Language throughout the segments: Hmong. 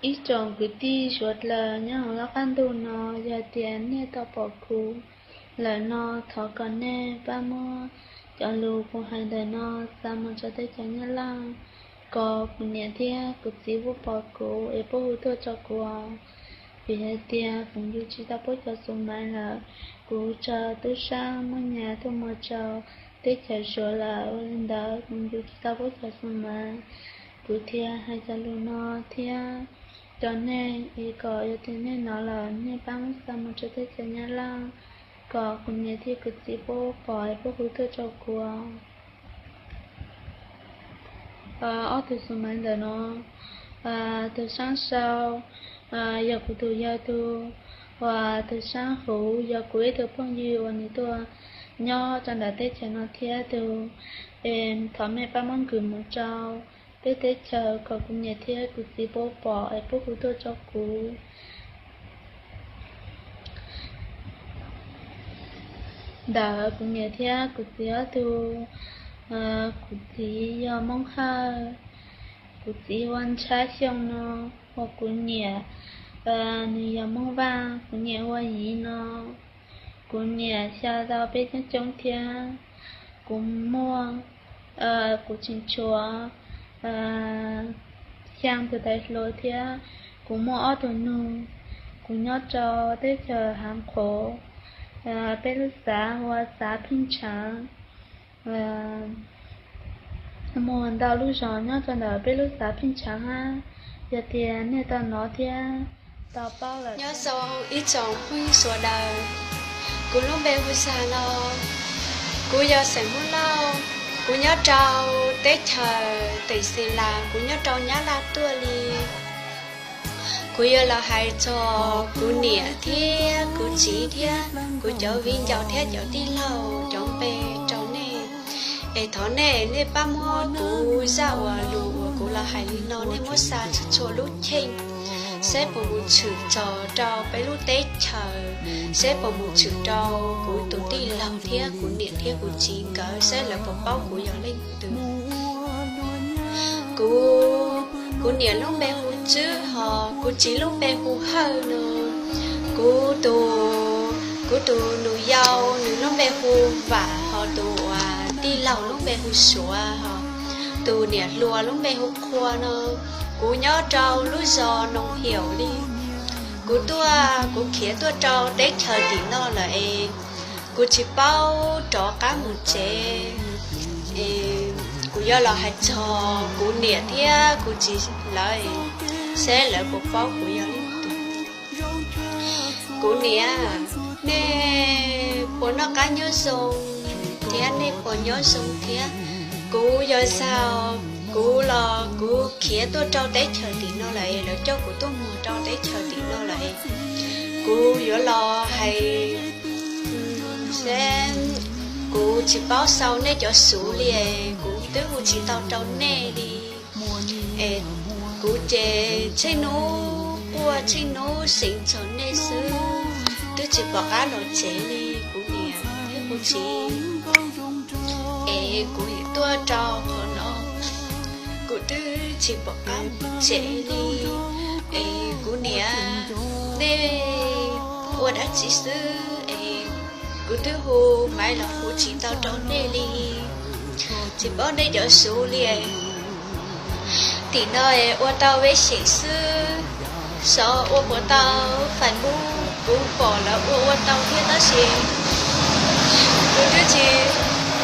Ib tsoom kwv tij suav dlawg nyob hauv lub qab ntuj no, yog tias nej tau pom kuv lawm no, thov kom nej pab muab cov lus kuv hais ntawm no xa mus rau teb chaws Nyab Laj, kom kuv niam thiab kuv txiv puab pom kuv es puab hu tuaj rau kuv. Vim hais tias kuv yug tsis tau puab cov xu maiv lawm, kuv raug tub sab muab nyas tuaj muag rau teb chaws Suav lawm, ua li ntawd kuv yug tsis tau puab cov xu maiv. Kuv thiaj hais cov lus no thiab rau nej es kom yog tias nej hnov lawm nej pab muab xa mus rau teb chaws Nyab Laj, kom kuv niam thiab kuv txiv puab pom es puab hu tuaj rau kuv. Ob tug xu maiv ntawm no, tus saab sau yog kuv tus yawg tug, uas tus saab huv yog kuv ib tug phooj ywg uas nws tuaj nyob rau ntawm teb chaws no thiab tug. Thov mej pab muab nkwm mus rau peb teb chaws kom kuv niam thiab kuv txiv puab pom es puab hu tuaj rau kuv. Ntawm kuv niam thiab kuv txiv ob tug, kuv txiv yog Moob Hawj, kuv txiv ua ntshab xyoo no, uas kuv niam nws yog Moob Vaj, kuv niam ua yiv no. Kuv niam xya tau peb coob coob thiab. Kuv muaj, kuv tseem tshuav xyaa tus tais hluas thiab. Kuv muaj ob tug nug. Kuv nyob rau teb chaws Hav Qhuv, peb lub xav hu ua xav Pheej Tshav. Muaj ntau lub zos nyob rau ntawm peb lub xav Pheej Tshav hab. Yog tias nej tau hnov thiab tau paub lawm. Nyob zoo ib tsoom phooj ywg sawv daws, kuv lub npe hu Xas no, kuv yog xeem Hmoob Lauj, kuv nyob rau teb chaws teem Xeem Las, kuv nyob rau Nyab Laj tuaj li. Kuv yuav los hais txog kuv niam thiab kuv txiv thiab kuv cov viv ncaus thiab cov tij laug cov npe rau nej. Es thov nej, nej pab muab kuv zaj uas lus uas kuv los hais li no nej muab xa txhua lub cheej, seb puas mus tshwm txog rau peb lub teb chaws, seb puas mus tshwm rau kuv tus tij laug thiab kuv niam thiab kuv txiv nkawd, seb lawv puas paub kuv yog leej twg. Kuv, kuv niam lub npe hu Tswb, ho kuv txiv lub npe hu Hawj no. Kuv tus, kuv tus nus yau nws lub npe hu Vam, ho tus uas tij laug lub npe hu Suav, ho tus niam hluas lub npe hu Qhua no. Kuv nyob rau lub zos Noo Hiaum li. Kuv tuaj, kuv khiav tuaj rau teb chaws tim no lawm es kuv tsis paub rov qab mus tsev. Kuv yuav los hais txog kuv niam thiab kuv txiv lawv, seb lawv puas paub kuv yog leej twg. Kuv niam, nej puas noj qab nyob zoo thiab nej puas nyob zoo thiab? Kuv yog Xas, kuv los kuv khiav tuaj rau teb chaws tim no lawm, lawv coj kuv tuaj mus rau teb chaws tim no lawm. Kuv yuav los hais, seb, kuv tsis paub sau nej cov xuv li, kuv twb hu tsis tau rau nej li. Kuv ces tsheej hnub quaj tsheej hnub seev txog nej xwb, twb tsis pom qab los tsev li kuv niam thiab kuv txiv. Es kuv tuaj rau qhov no, kuv twb tsis pom qab mus tsev li. Es kuv niam, nej ua dab tsi xwb es kuv twb hu maiv los hu tsis tau rau nej li, tsis paub nej cov xuv li. Tim no es ua tau vej xeem xwb, xyov ua puas tau Facebook, kuv pom lawv ua ua tau thiab tab sis kuv twb tsis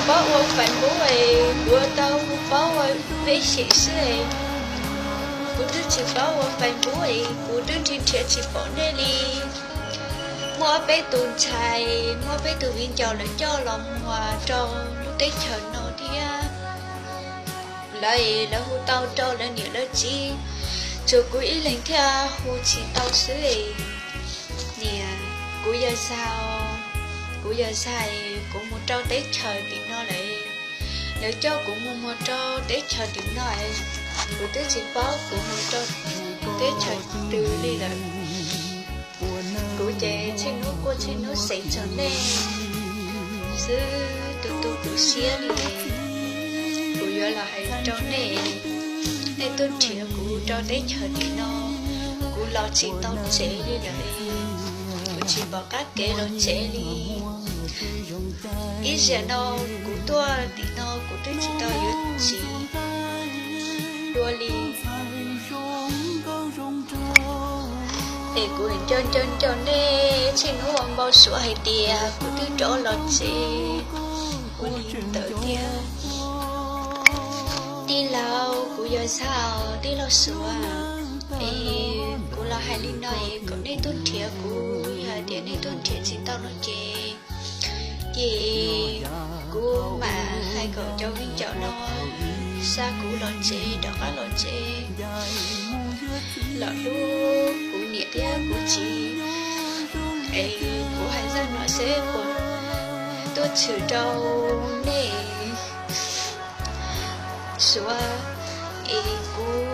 paub ua Facebook es kuv ua tau hu paub ua vej xeem xwb es kuv twb tsis paub ua Facebook es kuv twb nrhiav nrhiav tsis pom nej li. Muaj ob peb tus ntxhais, muaj ob peb tus viv ncaus lawv coj los muag rau lub teb chaws no thiab. Lawv, lawv hu tau rau lawv niam lawv txiv, tsuas kuv ib leeg thiaj hu tsis tau xwb. Niam, kuv yog Xas, kuv yog Xas, kuv mus rau teb chaws tim no lawm. Lawv coj kuv mus muag rau teb chaws tim no, kuv twb tsis paub kuv mus rau teb chaws twg li lawm. Kuv ces tsheej hnub quaj tsheej hnub seev txog nej xwb, tu tu kuv siab li. Kuv yuav los hais rau nej, nej tuaj nrhiav kuv rau teb chaws tim no, kuv los tsis tau tsev li lawm, kuv tsis pom qab kev los tsev li. Ib zaug no kuv tuaj tim no kuv twb tsis tau yuav txiv dua li. Es kuv nco nco nco nej, tsheej hnub ua npau suav hais tias kuv twb rov los tsev. Ua li ntawd thiab. Tij laug, kuv yog Xab, tij laug Suav, es kuv los hais li no es kom nej tuaj nrhiav kuv, yog hais tias nej tuaj nrhiav tsis tau no ces, ces kuv mam hais kom cov viv ncaus no xa kuv los tsev, rov qab los tsev, los hlub kuv niam thiab kuv txiv. Es kuv hais zaj no seb puas tuaj tshwm rau nej. Suav, es kuv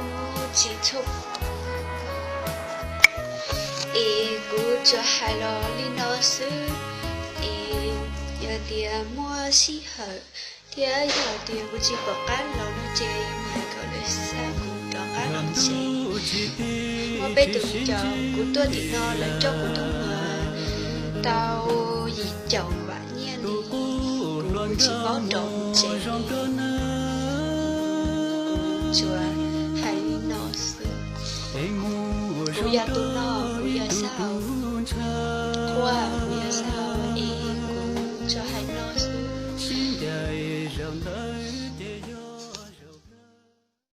tsis txhua, es kuv tsuas hais los li no xwb. Es yog tias muaj sij hawm thiab yog tias kuv tsis pom qab los no ces hais kom lawv xa kuv rov qab los tsev. Muaj peb tus viv ncaus, kuv tuaj tim no lawv coj kuv tuaj mus tau yim caum vam nyiaj li, kuv tsis paub rov mus tsev li. Kuv tsuas hais li no xwb. Kuv yog tus no, kuv yog Xab, kuv yog Xab, es kuv tsuas hais